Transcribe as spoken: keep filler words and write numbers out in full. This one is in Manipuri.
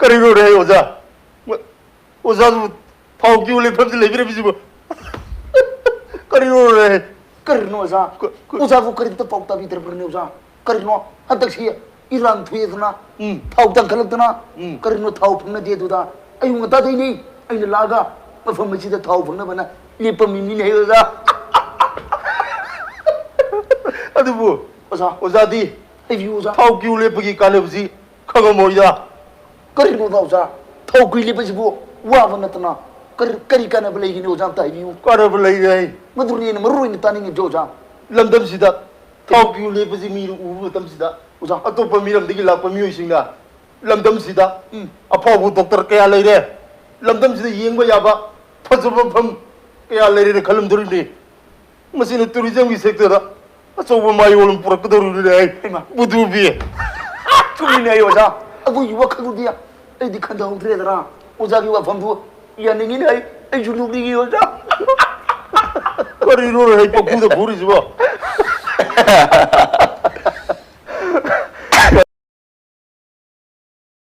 ꯀꯔꯤꯅꯣꯅꯦ ꯑꯣꯖꯥ? ꯑꯣꯖꯥꯁꯨ ꯊꯥꯎ ꯀ꯭ꯌꯨ ꯂꯦꯞꯐꯝꯁꯤ ꯂꯩꯕꯤꯔꯝꯃꯤꯁꯤꯕꯨ? ꯀꯔꯤꯅꯣꯅꯦ? ꯀꯔꯤꯅꯣ ꯑꯣꯖꯥ? ꯀ-, ꯀ- ꯑꯣꯖꯥꯕꯨ ꯀꯔꯤꯝꯇ ꯄꯥꯎ ꯇꯥꯕꯤꯗ꯭ꯔꯕ꯭ꯔꯅꯦ ꯑꯣꯖꯥ? ꯀꯔꯤꯅꯣ ꯍꯟꯗꯛꯁꯤ ꯏꯔꯥꯡ ꯊꯣꯛꯑꯦꯗꯅ, ꯎꯝ꯫ ꯊꯥꯎ ꯇꯥꯡꯈꯠꯂꯛꯇꯅ, ꯎꯝ꯫ ꯀꯔꯤꯅꯣ ꯊꯥꯎ ꯐꯪꯅꯗꯦ ꯑꯗꯨꯗ ꯑꯌꯨꯛ ꯉꯟꯇꯥꯗꯩꯅꯦ ꯑꯩꯅ ꯂꯥꯛꯑꯒ ꯃꯐꯝ ꯑꯁꯤꯗ ꯊꯥꯎ ꯐꯪꯅꯕꯅ ꯂꯦꯞꯄꯝꯃꯤꯅꯤꯅꯦ ꯑꯣꯖꯥ꯫ ꯑꯗꯨꯕꯨ ꯑꯣꯖꯥ꯫ ꯑꯣꯖꯥꯗꯤ ꯍꯥꯏꯕꯤꯌꯨ ꯑꯣꯖꯥ꯫ ꯊꯥꯎ ꯀ꯭ꯌꯨ ꯂꯦꯞꯄꯒꯤ ꯀꯥꯟꯅꯕꯁꯤ ꯈꯪꯉꯝꯃꯣꯏꯗ꯫ ꯀꯔꯤꯅꯣꯗ ꯑꯣꯖꯥ? ꯊꯥꯎ ꯀ꯭ꯌꯨ ꯂꯦꯞꯄꯁꯤꯕꯨ ꯋꯥꯕ ꯅꯠꯇꯅ ꯀꯔꯤ, ꯀꯔꯤ ꯀꯥꯟꯅꯕ ꯂꯩꯒꯅꯤ ꯑꯣꯖꯥ? ꯑꯝꯇ ꯍꯥꯏꯕꯤꯌꯨ꯫ ꯀꯥꯟꯅꯕ ꯂꯩꯔꯦ꯫ ꯃꯗꯨꯅꯤ ꯑꯩꯅ ꯃꯔꯨ ꯑꯣꯏꯅ ꯇꯥꯅꯤꯡꯉꯤꯕꯁꯦ ꯑꯣꯖꯥ꯫ ꯂꯝꯗꯝꯁꯤꯗ ꯊꯥꯎ ꯀ꯭ꯌꯨ ꯂꯦꯞꯄꯁꯤ ꯃꯤꯅ ꯎꯕ ꯃꯇꯝꯁꯤꯗ ꯑꯣꯖꯥ꯫ ꯑꯇꯣꯞꯄ ꯃꯤꯔꯝꯗꯒꯤ ꯂꯥꯛꯄ ꯃꯤꯑꯣꯏꯁꯤꯡꯅ ꯂꯝꯗꯝꯁꯤꯗ ꯎꯝ꯫ ꯑꯐꯥꯎꯕ ꯗꯣꯛꯇꯔ ꯀꯌꯥ ꯂꯩꯔꯦ, ꯂꯝꯗꯝꯁꯤꯗ ꯌꯦꯡꯕ ꯌꯥꯕ ꯐꯖꯕ ꯃꯐꯝ ꯀꯌꯥ ꯂꯩꯔꯦꯅ ꯈꯜꯂꯝꯗꯣꯔꯤꯕꯅꯤ꯫ ꯃꯁꯤꯅ ꯇꯨꯔꯤꯖꯝꯒꯤ ꯁꯦꯛꯇꯔꯗ ꯑꯆꯧꯕ ꯃꯌꯣꯜ ꯑꯃ ꯄꯨꯔꯛꯀꯗꯧꯔꯤꯕꯅꯤ ꯑꯩ ꯍꯩꯃꯥ꯫ ꯕꯨꯙꯨꯕꯤ꯫ ꯆꯨꯝꯃꯤꯅꯦ ꯑꯩ ꯑꯣꯖꯥ꯫ ꯑꯩꯈꯣꯏꯒꯤ ꯋꯥꯈꯜꯗꯨꯗꯤ ꯑꯩꯗꯤ ꯈꯟꯊꯍꯧꯗ꯭ꯔꯦꯗꯅ꯫ ꯑꯣꯖꯥꯒꯤ ꯋꯥꯐꯝꯗꯨ ꯌꯥꯅꯤꯡꯉꯤꯅꯦ ꯑꯩ꯫ ꯑꯩꯁꯨ ꯅꯣꯛꯅꯤꯡꯉꯤ ꯑꯣꯖꯥ꯫ ꯀꯔꯤꯅꯣ ꯑꯩ ꯄꯪꯐꯨꯗ ꯐꯨꯔꯤꯁꯤꯕꯣ?